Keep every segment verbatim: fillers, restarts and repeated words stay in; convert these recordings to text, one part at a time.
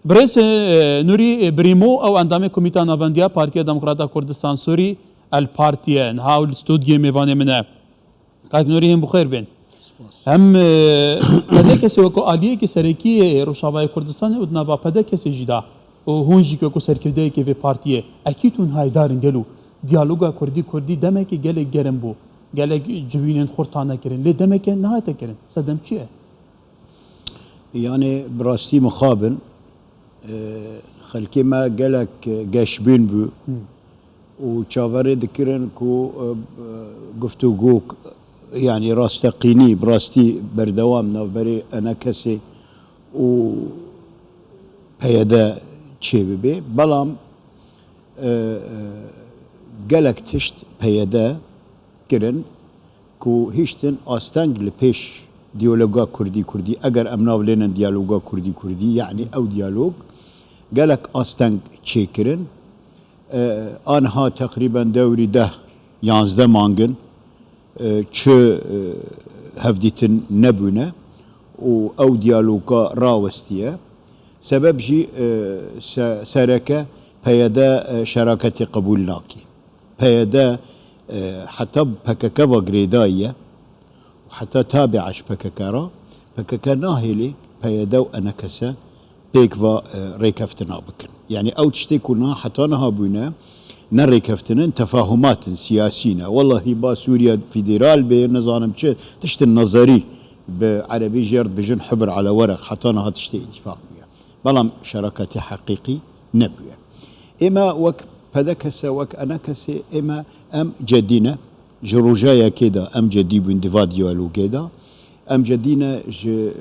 Birêz, e, Nûrî, e, Brîmo, ew endamê Komîta Navendiya Partiya Demokrata Kurdistan Sûrî, El Partiye, niha ew li stûdiyê mêvanê min e. Kak Nûrî, hîn bi xêr bên. Spas. Em, e, P D K S wekû aliyekî serekî yê Rojavayê Kurdistanê û di nava P D K S jî de û hûn jî wekû serkirdeyekê vê partiyê, ekîd hûn haydar in gelo diyaloga Kurdî-Kurdî demekê gelek germ bû, gelek civînên xurt hane kirin, lê demeke nehate kirin. Sedem çi ye? Yanî bi rastî mixabin, e, xelkê me gelek, e, geşbîn bû Hmm. û çaverê dikirin ku, e, e, guftûgo, yanî rasteqînî, bi rastî berdewam navberê enekesê û P Y D çêbibe. Belam, e, e, gelek tişt P Y D kirin ku hiştin asteng li pêş diyaloga Kurdî-Kurdî, eger em nav lênin diyaloga Kurdî-Kurdî, yanî ew diyalog gelek asteng çêkirin. E, anha teqrîben dewrî deh yanzdeh mangin, e, çi, e, hevdîtin nebûne û ew diyaloga rawestiye. Sebeb jî, e, se-, sereke P Y D, e, şeraketê qebûl nake. P Y D, e, heta bi P K K ve girêdayî ye û heta tabi'a ji P K K re, P K K nahêlê P Y D û enekese pêk ve, e, rêkeftina bikin. Yanî ew tiştê ku niha heta niha bûne, ne rêkeftin in, tefahumat in, siyasî ne. Wellahî ba Sûriye federal bê, nizanim çi, tiştin nezerî bi erebî jê re dibêjin hibr ala wereq, heta niha tiştê îtîfaq bûye. Belam şeraketê heqîqî nebûye. Ême wek P D K S, wek enekesê, ême em cedî ne. Ji roja yekê de em cedî bûn di va diyalogê de. Em cedî ne ji, e,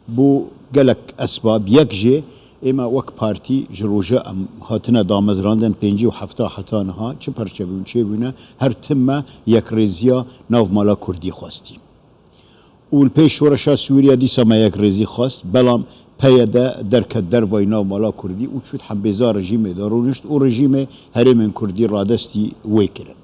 bo gelek esbab. Yek jê ême wek partî ji roja em hatine damezrandin pêncî û hefta heta niha çi perçe bûn, çê bûne, her tim me yekrêziya nav mala Kurdî xwestî. Û li pêş şoreşa Sûriye dîsa me yekrêzî xwest, belam P Y D derket dervayî nav mala Kurdî û çût hembêza rejîmê de rûnişt û rejîmê herêmên Kurdî radestî wê kirin.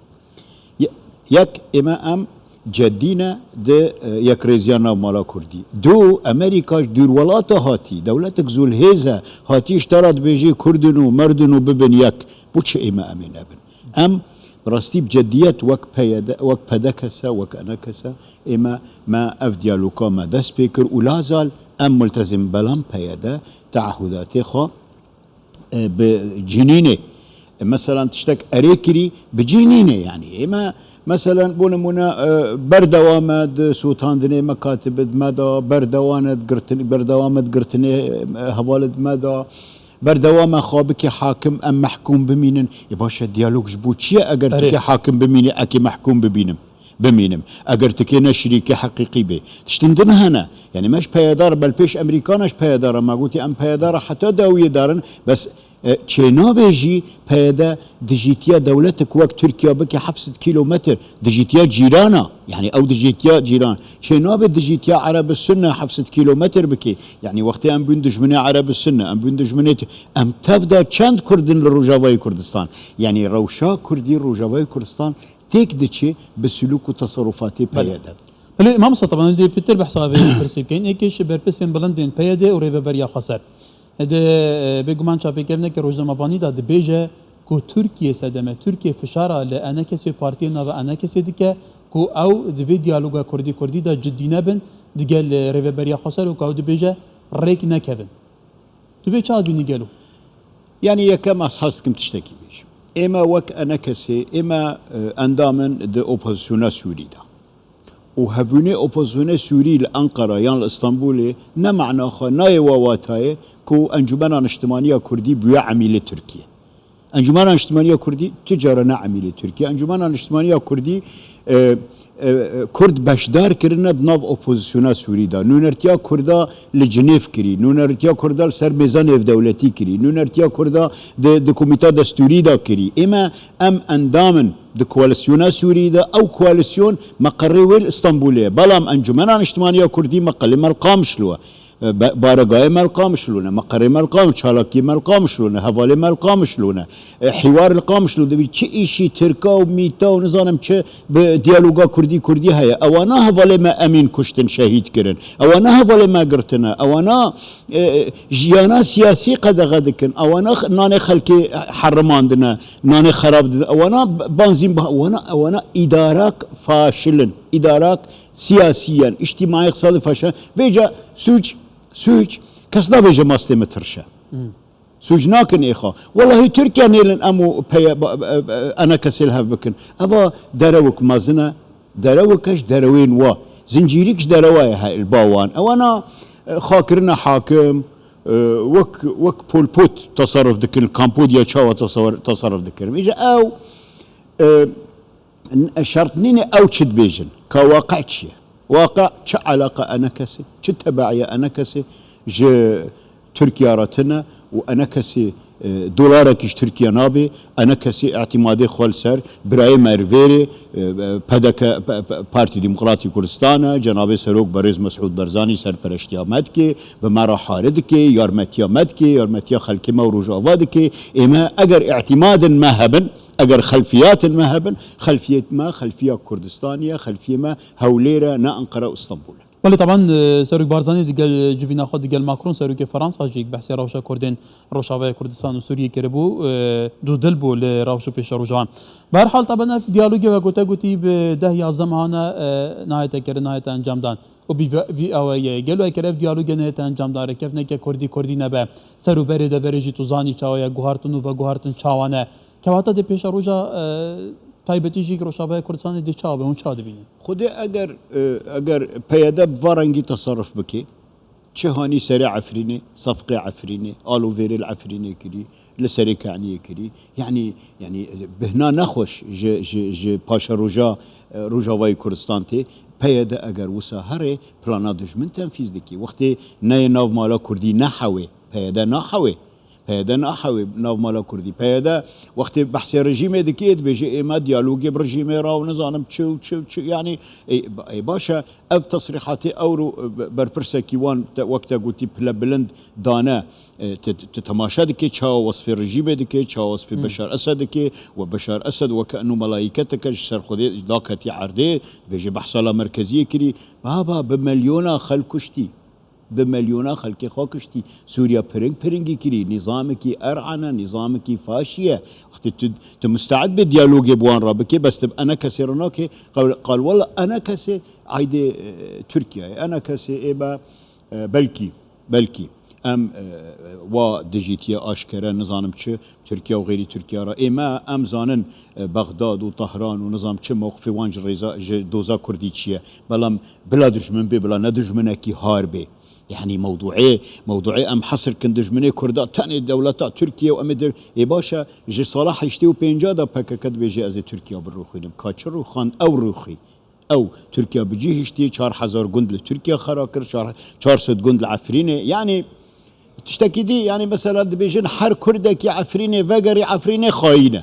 Ye-, yek, ême em cedî ne di, e, yekrêziya nav mala Kurdî. Du, Amerîka ji dûrwelata hatî, dewletek zûlhêz e, hatî ji te re dibêjê Kurd in û Merd in û bibin yek. Bo çi ême em ê nebin? Em bi rastî bi cediyet wek P Y D, wek P D K S, wek enekese, ême, me ev diyaloga me dest pê kir û lazal em multezim belam P Y D teahûdatê xwe, e, bi cinînê, e, meselan tiştek erê kirî bi cinînê, yanî ême meselan bo nimûne, e, berdewam e di sotandinê mekatibid me de, berdewam e di girtin-, berdewam e di girtinê, e, hevalid me de, berdewam e xwe bike hakim, em mehkûm bimînin. Ê baş e, diyalog ji bo çi ye eger tu Erê. kê hakim bimînî, ekê mehkûm bibînim, bimînim? Eger tu kê ne şirîkê heqîqî bê. Tiştin din hene. Yanî me ji P Y D re, belpêş Amerîkana ji P Y D re, me gotî em P Y D re heta dawiyê darin, bes, e, çênabê jî P Y D dijîtiya dewletek wek Tirkiye bike heft sed kîlometr, dijîtiya cîrana, yanî ew dijîtiya cîran. Çênabe dijîtiya Ereb Sunne heft sed kîlometr bike. Yanî wextê em bûn dijminê Ereb Sunne, em bûn dijminê t-, em tev de çend Kurd in li Rojavayê Kurdistan? Yanî rewşa Kurdî Rojavayê Kurdistan têk diçe bi silûk û teserufatê Belê. P Y D. Belê, mamosta, taban dê pitir behsa vê pirsê bikeyn. Êkê ji berpirsên bilind ên P Y D û Rêveberiya Xweser. Di, e, bêguman çapêkirine ke rojnamevanî de dibêje ku Tirkiye sedeme, Tirkiye fişara li enekesê partiyên nava enekesê dike ku ew di vê diyaloga Kurdî-Kurdî de cidî nebin, digel, e, Rêveberiya Xweser û ku ew dibêje rêk nekevin. Tu vê çawa dibînî gelo? Yanî yekem ez hez dikim tiştekî bêjim. Ême wek enekesê, ême, e, endam in di opozisyona Sûrî de. Û hebûnê opozisyonê Sûrî li Enqera yan li Stenbolê ne mana xwe nayê wa watayê ku Encûmena Niştimanî ya Kurdî bûye emîlê Tirkiye. Encûmena Niştimanî ya Kurdî tu cara ne emîlê Tirkiye. Encûmena Niştimanî ya Kurdî, e, e, e, Kurd beşdar kirine di nav opozisyona Sûrî de. Nûnertiya Kurda li Cinêv kirî. Nûnertiya Kurda li ser mêza nêvdewletî kirî. Nûnertiya Kurda di, di komîta destûrî de kirî. Ême em endam in di koalîsyona Sûrî de. Ew koalîsyon meqerê wê li Stenbolê ye. Belam Encûmena Niştimanî ya Kurdî meqelê me li Qamişlo ye. Be-, baregayê me li Qamişlo ne, meqerê me li Qamiş, çalakiyê me li Qamişlo ne, hevalê me li Qamişlo ne, e, hîwar li Qamişlo dibî. Çi îşî Tirka û mîta û nizanim çi bi diyaloga Kurdî Kurdî heye. Ewana hevalê me Emîn kuştin, şehîd kirin. Ewana hevalê me girtine. Ewana, e, e, jiyana siyasî qedexe dikin. Ewana x-, nanê xelkê herimandine, nanê xerab didin. Ewana b-, banzîn ba-, ewana, ewana îdarak faşil in. Îdarak siyasiyen, îctîmaî, îqtisadî faşa. Vêca sûc, sûc, kes nabêje mastê min tirş e. Sûc nakin êxa. Wellahî Tirkiye nêlin em û peye, ba-, e, e, enekesê li hev bikin. Eva derewek mezin e. Derewek e ji derewên wa. Zincîrîk ji derewa ye he, li ba wan. Ewana, e, xakirine hakim, e, wek, wek Pol Pot tasarruf dikin, Kampodya çawa tasawar-, tasarruf dikirin. Îja ew, e, N-, şert nîne ew çi dibêjin, ka waqe çi ye? Waqe çi eleqa enekesê, çi tebe'iye enekesê ji Tirkiye re tine û enekesê, e, dolarekî ji Tirkiye nabê, enekesê îtimadê xwe li ser birayê me li vêrê, e, e, P D K, P-, P-, Partî Demokratî Kurdistan e, cenabê Serok Berêz Mesûd Barzanî serpereştiya me dike, bi me re hare dike, yarmetiya me dike, yarmetiya xelkê me û Rojava dike. Ê me eger îtimadên me hebin, Eger xelfiyatên me hebin, xelfiyet me, xelfiya Kurdistanê ye, xelfiyê me Hewlêr e, ne Enqere û Stenbul e. Belê, teban, e, Serok Barzanî digel civîna xwe digel Macron, serokê Fransa jî behsê rewşa Kurdên Rojavayê Kurdistan û Sûriyê kiribû, e, dûdil bû li rewş û pêşeroja wan. Bi her hal, teban ev diyalogê wek te gotî bi deh yazdeh mehan e, nahête kirin, nahête encamdan. Û bi vî awayê, gelo eger ev diyalogê nehête encamdan, rêkeftineke Kurdî Kurdî nebe, ser û berê deverê jî tu zanî çawa ye guhartin û veguhartin çawa ne. Kewata dê pêşeroja, e, taybetî jî Rojavaya Kurdistanê dê çawa be, hûn çawa dibînin? Xwedê eger, e, eger P Y D bi va rengî tesarruf bike, çi hanî serê Efrînê, sefqê Efrînê, alo vêrê li Efrînê kirî, li serê Keniyê kirî. Yanî, yanî bihna nexweş ji, ji, ji paşeroja, e, Rojavayê Kurdistan tê. P Y D eger wisa here, plana dijmin tenfîz dikî. Wextê neyê nav mala Kurdî nehewê, P Y D nahewê. P Y D nahewê nav mala Kurdî. P Y D wextê behsê rejîmê dikê, dibêje, "Ê me diyalogê bi rejîmê re û nizanim çi û çi û çi." Yanî, ê, ê, baş e, ev tesrîhatê ewro, e, be-, berpirsekî wan te, wek te gotî, pile bilind dane. E, tu, tu temaşe dikê, çawa wesfê rejîmê dikê, çawa wesfê Beşar Esed dikê, we Beşar Esed weke enû melayîketeke ji ser Xwedê daketî erdê, dibêje, "Behsa la merkeziyê kirî." Baba, bi milyona xelk kuştî. Bi milyona xelkê xwe kuştî. Sûriya piring piringî kirî. Nîzamekî er'ane, nîzamekî faşî ye. Wextê tu, tu muste'id bê diyalogê bi wan re bikê, bes tu bi enekesê re nakê. Qal, qal wela enekesê aydê, e, Tirkiyeyê. Enekesê ê be, e, belkî, belkî. Em, e, wa dijîtiye aşkere, nizanim çi, Tirkiye û xeyrî Tirkiye re. Ê me, em zanin, e, Bexdad û Tehran û nizam çi mewqifê wan ji rêza, ji doza Kurdî çi ye. Belam bila dijmin bê, bila ne dijminekî har bê. Yanî mewduê, mewduê em hesir kin dijminê Kurda tenê dewleta Tirkiye û em ê dir-, ê baş e, ji sala heştê û pênca de P K K dibêje, "Ez ê Tirkiye birûxînim." Ka çi rûxand? Ew rûxî. Ew Tirkiye bi cî hiştî, çar hezar gund li Tirkiye xera kir, çar, çar sed gund li Efrînê. Yanî tiştekî dî, yanî mesela dibêjin, "Her Kurdekî Efrînê vegerî Efrînê xayîn e."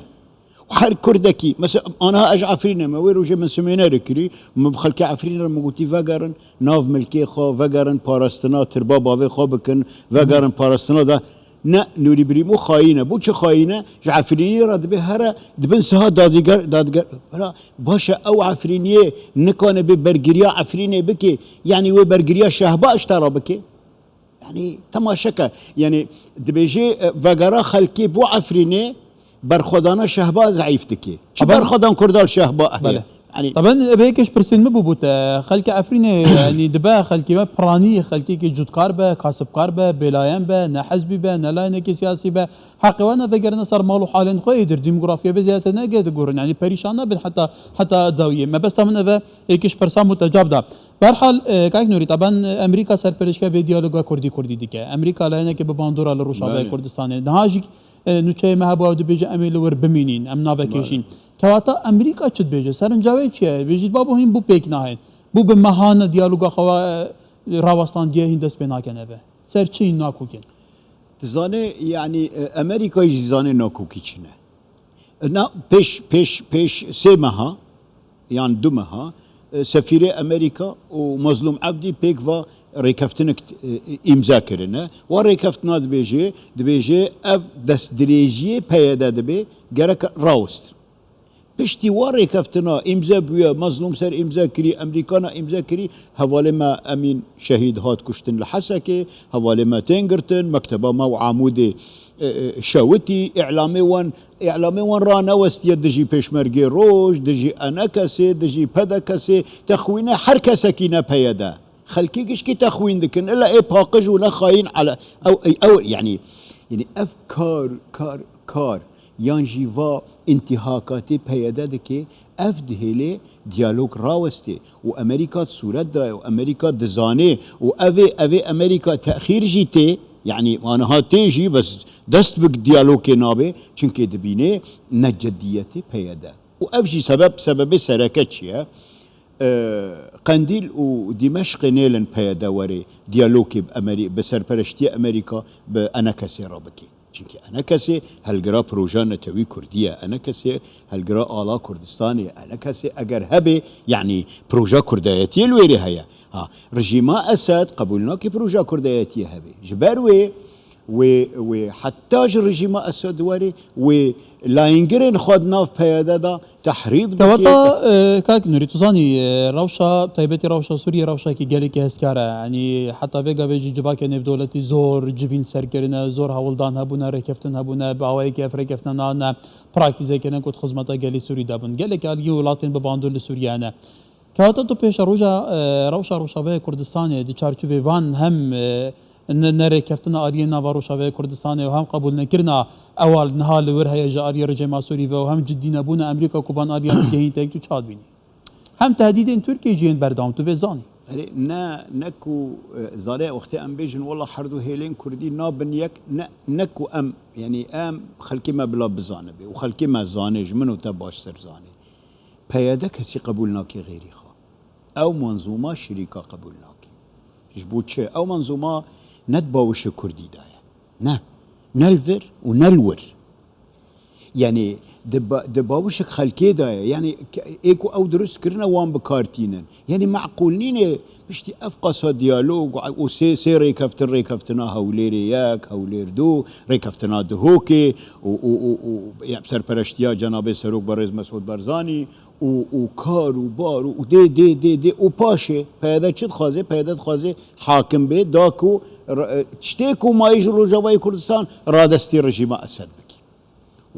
Her Kurdekî, mesela, aniha ez ji Efrînê me, wê rojê min simênerê kirî, min bi xelkê Efrînê re min gotî, "Vegerin nav milkê xwe, vegerin parastina tirba bavê xwe bikin, vegerin parastina da." Ne, Nûrî Birîmo xayîn e. Bo çi xayîn e? Ji Efrînê re dibê here, dibin siha dadîger, dadîger. Bela, baş e, ew Efrîniyê nikane bê bergiriya Efrînê bike, yanî wê bergiriya Şehba ji te re bike. Yanî temaşe ke. Yanî dibêje, e, vegera xelkê bo Efrînê berxwedana Şehba zeîf dike. Çi Ama berxwedan Kurda li Şehba heye? Belê. Yanî Taban, ebe yekê ji pirsên min bû, bû te. Xelkê Efrînê, yanî dibe xelkê me piranî, xelkekî cutkar be, kasibkar be, bêlayen be, ne hizbî be, ne layinekî siyasî be. Heqê wan e vegerine ser mal û halên xwe êdir, demografya vê ziyarete nege digurin. Yanî perîşan nebin heta, heta dawiyê. Mebesta min eve yekê ji pirsan bû te cab da. Berhal, e, Kak Nûrî, taban, e, Amerîka serpereştiya vê diyaloga Kurdî Kurdî dike. Amerîka layenekê bi bandora li Rojavayê Belê. Kurdistanê. Niha jî, e, nûçeyê me hebû ew dibêje, "Em ê li wir bimînîn, em navekêjîn." Belê. Kewata Amerîka çi dibêje? Serinca wê çi ye? Dibêjît, "Babo, hîn bû pêk nahên. Bû bi mehan e diyaloga xwe, e, rawestandiyê hîn dest pê nake nebe." Ser çi hîn nakokin? Dizane, yanî, e, Amerîka jî zane nakokî çi ne. Na, pêş, pêş, pêş sê meha, yan du meha, e, sefîrê Amerîka û Mazlûm Ebdî pêk va, rêkeftinek, e, îmza kirine. Wa rêkeftina dibêje, dibêje ev destdirêjiyê P Y D dibe, gerek rawestin. Piştî wa rêkeftina îmze bûye, Mezlûm Ser îmze kirî, Emerîkana îmze kirî, hevalê me Emîn Şehîd hat kuştin li Hesekê, hevalê me tên girtin, mekteba me û Amûdê, e, e, şewitî, îlamê wan, îlamê wan ranewestiye dijî Pêşmergê Roj, dijî E N K S'ê, dijî P D K S'ê, texwîne her kesekî ne P Y D. Xelkê gişkî texwîn dikin. Ila ê paqij û ne xayîn ele-, ew, ew, ew, yanî, yanî ev kar, kar, kar, yan jî va întîhakatê P Y D dike, ev dihêlê diyalog rawestê û Amerîka sûret daye û Amerîka dizanê û evê, evê Amerîka texîr jî tê, yanî aniha tê jî, bes dest bi diyalogê nabe, çimkê dibînê ne ceddiyetê P Y D. Û ev jî sebeb, sebebê sereke çi ye? E, Qendîl û Dîmeşqê nêlin P Y D werê diyalogê bi Amerî-, bi serpereştiya Amerîka bi E N K S'ê re bike. Çimkî E N K S'ê helgira proja netewî Kurdî ye. E N K S'ê helgira ala Kurdistanê ye. E N K S'ê eger hebe, yanî proja kurdayetiyê li wêrê heye. Ha, rejîma Esed qebûl nake proja kurdayetiyê hebe. Ji ber wê, wê, wê heta ji rejîma Esed werê, wê layîngirên xwe di nav P Y D de tehrîd bike. Kewata, e, kak Nûrî, tu zanî, e, rewşa, taybetî rewşa Sûriyê rewşekî gelekî heskar e. Yanî heta vê gavê jî civakê nêvdewletî zor civîn ser kirine, zor hewldan hebûne, rêkeftin hebûne, bi awayekî ev rêkeftina nane praktîze kirine ku di xizmeta gelê Sûrî de bin. Gelek aliyê welatên bi bandor li Sûriyê hene. Kewata tu pêşeroja, e, rewşa Rojavayê Kurdistanê di çarçovê van hem, e, ne, nerêkeftina aliyê nava Rojavayê Kurdistanê û hem qebûlnekirina ewa niha li wir heye ji aliyê rejîma Sûrî ve û hem cidînebûna Amerîka ku van aliyan digehîn têk, tu çawa dibînî? Hem tehdîdên Tirkiyê jî yên berdewam, tu vê zanî. Erê, ne, ne ku, e, zane wextê em bêjin, wela her du hêlên Kurdî nabin yek, ne, ne ku em, yanî em xelkê me bila bizanibe û xelkê me zane, ji min û te baştir zane. P Y D kesî qebûl nake xêrî xwe. Ew menzûma şirîka qebûl nake. Ji bo çi? Ew menzûma ne di bawişê Kurdî de ye. Ne. Ne li vir û ne li wir. Yanî di ba-, di bawişek xelkê de ye. Yanî ke-, ê ku ew dirust kirine wan bi kar tînin. Yanî meqûl nîne piştî ev qasa diyalog û sê, sê rêkeftin, rêkeftina Hewlêrê yek, Hewlêr du, rêkeftina Dihokê û, û, û, û, ya, serpereştiya Cenabê Serok Berêz Mesûd Barzanî, û, û kar û bar û dê, dê, dê, dê û paşê P Y D çi dixwaze? P Y D dixwaze hakim bê, da ku r-, tiştê ku mayî ji Rojavayê Kurdistan radestî rejîma Esed bike.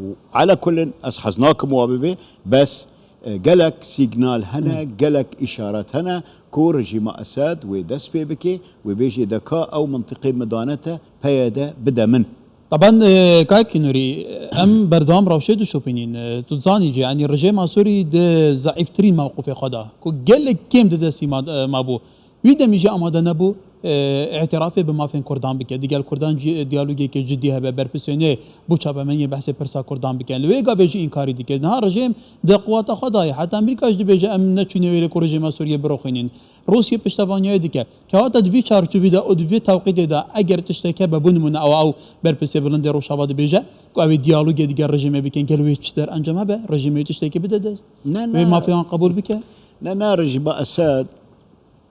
Û ala kullin ez hez nakim wa bibe, bes, e, gelek sîgnal hene, Hmm. gelek îşaret hene ku rejîma Esed wê dest pê bike, wê bêjê de ka ew mintiqê min dane te, P Y D bide min. Taban, e, Kak Nûrî, em berdewam rewşê dişopînîn. E, tu zanî jî, yanî rejîma Sûrî di zeîftirîn mewqifê xwe de, ku gelek kêm di destî ma, e, mabû. Wî demî jî amade nebû, e, îtirafê bi mafên Kurdan bike. Digel Kurdan jî, e, diyalogeke cidî hebe, berpirsiyonê bo çapemeniye behsê pirsa Kurdan bikin. Li wê gavê jî înkarî dike. Niha rejîm di quwata xwe de ye. Heta Amerîka jî dibêje em neçûne wê rê ku rejîma Sûriyê biroxînin. Rûsye piştevaniyê dike. Kewata di vî çarçovî de û di vî tewqîtê de eger tiştek hebe, bo nimûne ew, ew berpirsê bilindê Rojava dibêje ku ew ê diyalogê digel rejîmê bikin, gelo wê çi derencam hebe, rejîmê wê tiştekî bide dest? Ne, Wê ne. mafê wan qebûl bike? Ne, ne, rejîma Esed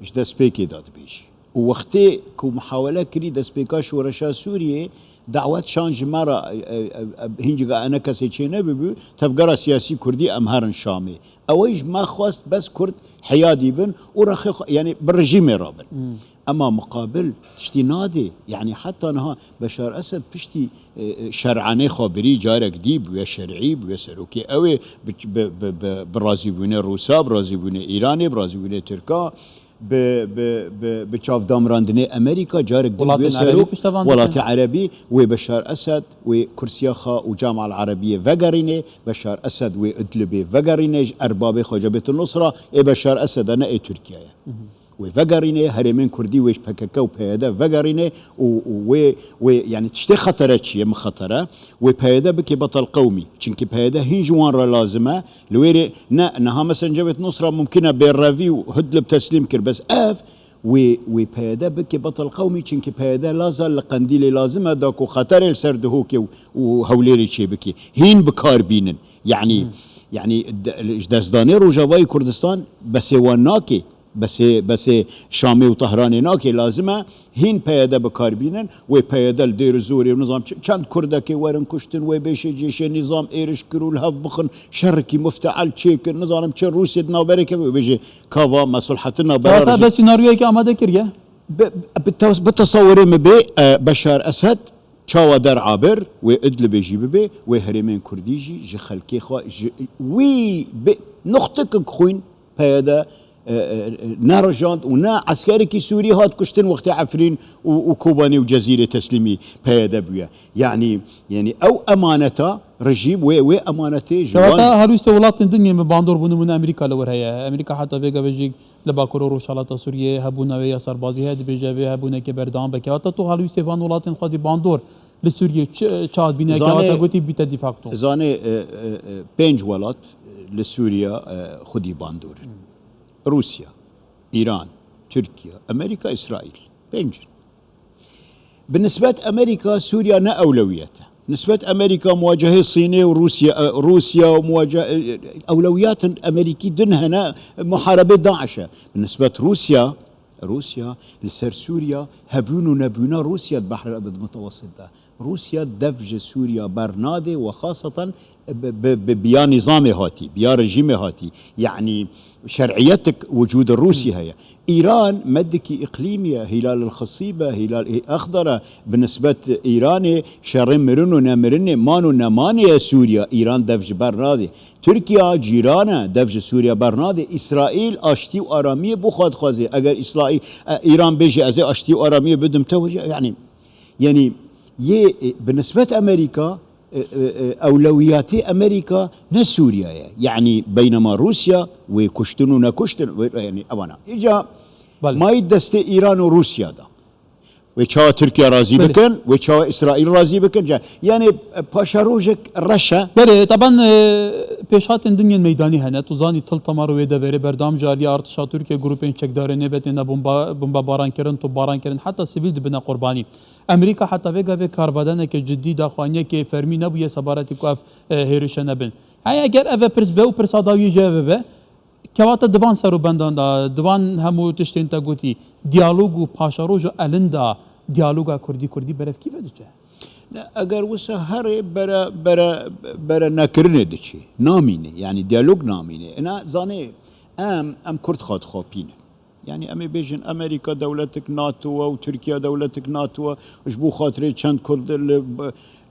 ji destpêkê de dibêjî. Û wextê ku muhawele kirî destpêka şoreşa Sûriyê, dawet şan ji me re, e, e, e, hincika E N K S'ê çê nebibû, tevgera siyasî Kurdî em herin Şamê. Ew ê ji me xwest bes Kurd heyadî bin û rexê xwe, yanî bi rejîmê re bin. Hmm. Ema muqabil tiştî nadê. Yanî heta niha Beşar Esed piştî, e, e, şer'anê xwe birî, carek dî bûye şer'î, bûye serokê. Ew ê bi, bi, bi, bi, bi razîbûnê Rûsa, bi razîbûnê Îranê, bi razîbûnê Tirka, bi, bi, bi, bi çavdamrandinê Amerîka, carek din Welatên bûye Erebî serok piştevan dikin. Welatê Erebî, wê Beşar Esed, wê kursiya xwe û Cama El Erebiyê vegerînê, Beşar Esed wê Idlibê vegerînê, ji erbabê xwe Cebhete Nusra, ê Beşar Esed e, ne ê Tirkiye ye. Mhm. Wê vegerînê, herêmên Kurdî wê ji P K K û P Y D vegerînê û, û wê, wê, yanî tiştê xetere çi ye, min xetere? Wê P Y D bike betel qewmî. Çimkî P Y D hîn ji wan re lazim e. Li wêrê ne, niha mesela Cebhete Nusra mumkin e bê revî û Hidlib teslîm kir. Bes ev wê, wê P Y D bike betel qewmî, çimkî P Y D laza li Qendîlê lazim e, da ku xeterê li ser Dihokê û, û Hewlêrê çêbike. Hîn bi kar bînin. Yanî, Hmm. yanî de-, ji destdanê Rojavayê Kurdistan besê wan nake. Besê, besê Şamê û Tehranê nake, lazim e hîn P Y D bi kar bînin. Wê P Y D li dêr û zorê û nizam ç-, çend Kurdekê werin kuştin, wê bêşê cêşê nîzam êriş kir û li hev bixin, şerekî mufteal çêkin, nizanim çi Rûsya di navberê keve, wê bêjê ka va mesulhetina Kewata bera be senaryoyekê amade kiriye? Bi, bi, tes-, bi tesawirê min bê, e, Beşar Esed çawa der abir, wê Idlibê jî bibe, wê herêmên Kurdî jî ji xelkê xwe, ji wî bi nuxtikik xwîn P Y D, e, e, nerijand û ne eskerekî Sûrî hat kuştin wextê Efrîn û, û Kobanê û Cezîrê teslîmî P Y D bûye. Yanî, yanî ew emaneta rejîm, wê, wê emanetê ji Kewata wan helwîstê welatên din yên bi bandor bûn, nimûne Amerîka li wir heye. Amerîka heta vê gavê jî li Bakur û Rojhilata Sûriyê hebûna wê ya serbazî heye, dibêje vê hebûnekê berdewam be. Kewata tu helwîstê van welatên xwedî bandor li Sûriyê çi, çi hat bîne? Kewata gotî bîte de facto. Zanê, e, e, e, pênc welat li Sûriya, e, xwedî bandor in. Rûsya, Îran, Tirkiye, Amerîka, Îsraîl. Pênc in. Bi nisbet Amerîka, Sûriya ne ewlewiyet e. Nisbet Amerîka, muwacehê Sînê û Rûsya, e, Rûsya û muwace-, e, ewlewiyatên Amerîkî din hene, muharebê DAIŞ e. Bi nisbet Rûsya, Rûsya li ser Sûriya hebûn û nebûna Rûsya di Behr el Ebed Mutewesit de. Rûsya dev ji Sûriya bernade û xaseten bi, bi, bi, bi ya nîzamê hatî, bi ya rejîmê hatî. Yanî şer'iyetik wicûd Rûsya heye. Îran medikî îqlîmî ye, Hîlal el Xisîb e, Hîlal Exder e. Bi nisbet Îranê şerê mirin û nemirinê, man û nemanê ye Sûriya. Îran dev ji ber nade. Tirkiya cîran e, dev ji Sûriya bernade. Îsraîl aştî û aramiyê bo xwe dixwaze. Eger Îsraîl, e, Îran bêje, "Ez ê aştî û aramiyê bidim te," yanî, yanî yê, e, bi nisbet Amerîka, e, e, e, ewlewiyatê Amerîka ne Sûriye ye. Yanî beynema Rûsya wê kuştin û nekuştin, wê, yanî evana. Îca Belê. Mayî destê Îran û Rûsya da. Wê çawa Tirkiye razî Belê. bikin, wê çawa Îsraîl razî bikin. Ca-, yanî, e, paşerojek reş e. Belê, taban, e, pêşhatên din yên meydanî hene. Tu zanî til temar wê deverê berdewam ji aliyê artişa Tirkiye grûpên çekdarê nêbetê ne bomba, bombebaran kirin, topbaran kirin, heta sivîl dibine qurbanî. Amerîka heta vê gavê karvadaneke cidî, daxuyaniyeke fermî nebûye sebaretî ku ev, e, hêrişe nebin. Heye eger ev e pirs be û pirsa dawiyê jî ev e be, Kewata di van serobendan de, di van hemû tiştên te gotî, diyalog û paşeroja elin de, diyaloga Kurdî-Kurdî berev kî ve diçe? Ne, eger wisa herê bere, bere, bere nekirinê diçe. Namîne, yanî diyalog namîne. Ina zanê em, em Kurd xwe dixapînin. Yanî em ê bêjin Amerîka dewletik NATO e û Tirkiye dewletik NATO e. Ji bo xatirê çend Kurd li,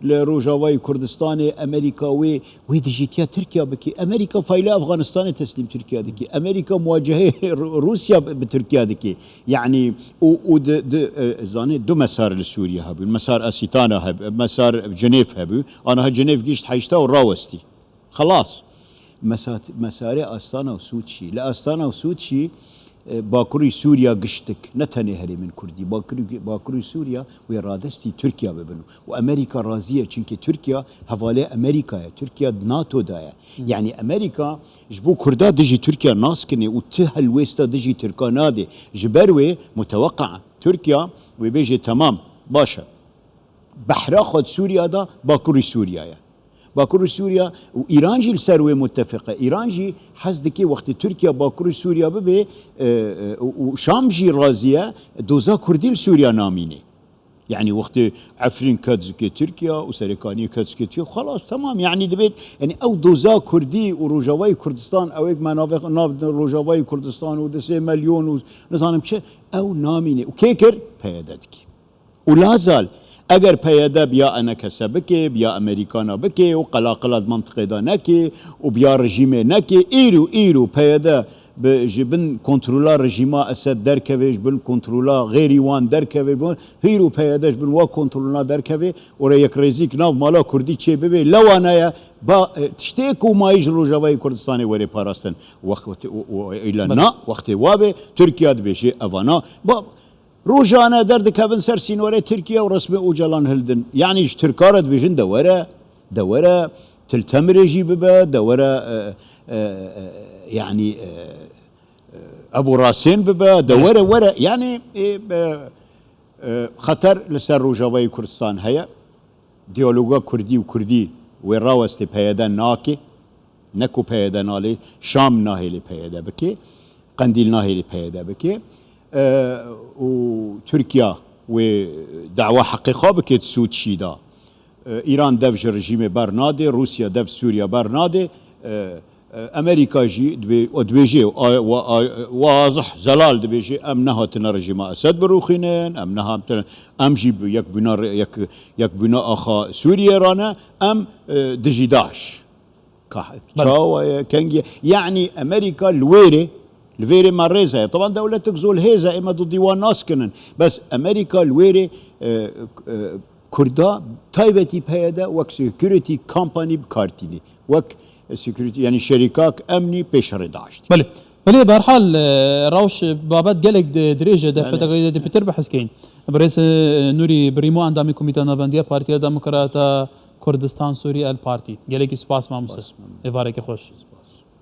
li Rojavayê Kurdistanê Amerîka wê, wê dijîtiya Tirkiye bike. Amerîka faîlê Afganistanê teslîm Tirkiye dike. Amerîka muwacehê Rû-, Rûsya bi, bi Tirkiye dike. Yanî û, û di, di, e, zanê du mesar li Sûriye hebûn. Mesar Asîtana hebû, mesar Cinêv hebû. Aniha Cinêv gihişt heşta û rawestî. Xelas. Mesat-, mesarê Astana û Sût jî. Li Astana û Sût jî, e, Bakurî Sûriya giştik, ne tenê herêmên Kurdî. Bakurî, Bakurî Sûriya wê radestî Tirkiya bibin. Û Amerîka razî ye, çimkî Tirkiya hevalê Amerîka ye. Tirkiya NATO da ye. Hı. Yanî Amerîka ji bo Kurda dijî Tirkiya nas kinê û ti helwêsta dijî Tirka nade. Ji ber wê muteweqia Tirkiya wê bêje, temam, baş e. Behra xwe di Sûriya da, Bakurî Sûriya ye. Bakurî Sûriya û Îran jî li ser wê mutefîq e. Îran jî hez dike wextê Tirkiya Bakurî Sûriya bibe, e, e, û, û Şam jî razî ye, doza Kurdî li Sûriya namîne. Yanî wextê Efrîn ket zikê Tirkiya û Serêkaniyê ket zikê Tirkiya, xelas, temam. Yanî dibêt, yanî ew doza Kurdî û Rojavayê Kurdistan, ew êk me navê, nav Rojavayê Kurdistan û di sê milyon û nizanim çi, ew namîne. Û kê kir? P Y D dike. Û lazal, eger P Y D bi ya enekese bike, bi ya Amerîkana bike û qelaqila di mentiqê de neke û bi ya rejîmê neke, îro, îro P Y D bi, ji bin kontrola rejîma Esed derkeve, ji bin kontrola xêrî wan derkeve, bi hîro P Y D ji bin wa kontroluna derkeve, ora yekrêzîk nav mala Kurdî çê bibe, lewa ne ye, ba, e, tiştê ku mayî ji Rojavayê Kurdistanê were parastin. Wext, û, û, îla Belê. na, wextê wabe, Tirkiya dibêje, evana, ba, Rojane derdikevin ser sînorê Tirkiye û resmê Ocalan hildin. Yanî ji Tirka re dibêjin de were, de were, Til Temirê jî bibe, de were, e, e, e, yanî, e, e, Ebû Rasên bibe, de Belê. were, were. Yanî, e, e, e, xeter li ser Rojavayê Kurdistan heye. Diyaloga Kurdî û Kurdî wê rawestê P Y D nake. Ne ku P Y D nalê, Şam nahêlê P Y D bike. Qendîl nahêlî P Y D bike. E, û Tirkiye wê dawa heqê xwe bike di Sûd şî de. E, Îran dev ji rejîmê ber nade, Rûsya dev Sûriye ber nade. E, e, Amerîka jî dibê-, o dibêje, a-, wa-, a-, wazih zelal dibêje, em nehatine rejîma Esed birûxînin, em nehatine, em jî bi yekbûna re-, yek-, yekbûna axa Sûriyê re ne, em, e, dijî DAIŞ. Ka-, Belê. Çawa ye, kengî ye? Yanî Amerîka li wêrê, li vêrê me rêze ye. Taban dewletek zol hêz e, ê me didî wan nas kinin. Bes Amerîka li wêrê, e, e, Kurda, taybetî P Y D wek security company bi kar tînê. Wek security, yanî şerîkak emnî pêşerê DAIŞ. Belê. Belê, berhal, e, rewş babet gelek di-, dirêj e, Belê. Defetek de pitir behs keyin. Birêz, e, Nûrî Birîmo, endamê Komîta Navendiya Partiya Demokrata Kurdistan Sûrî El Partî. Gelekî spas mamoste. Spas, memnun. Êvareke xweş.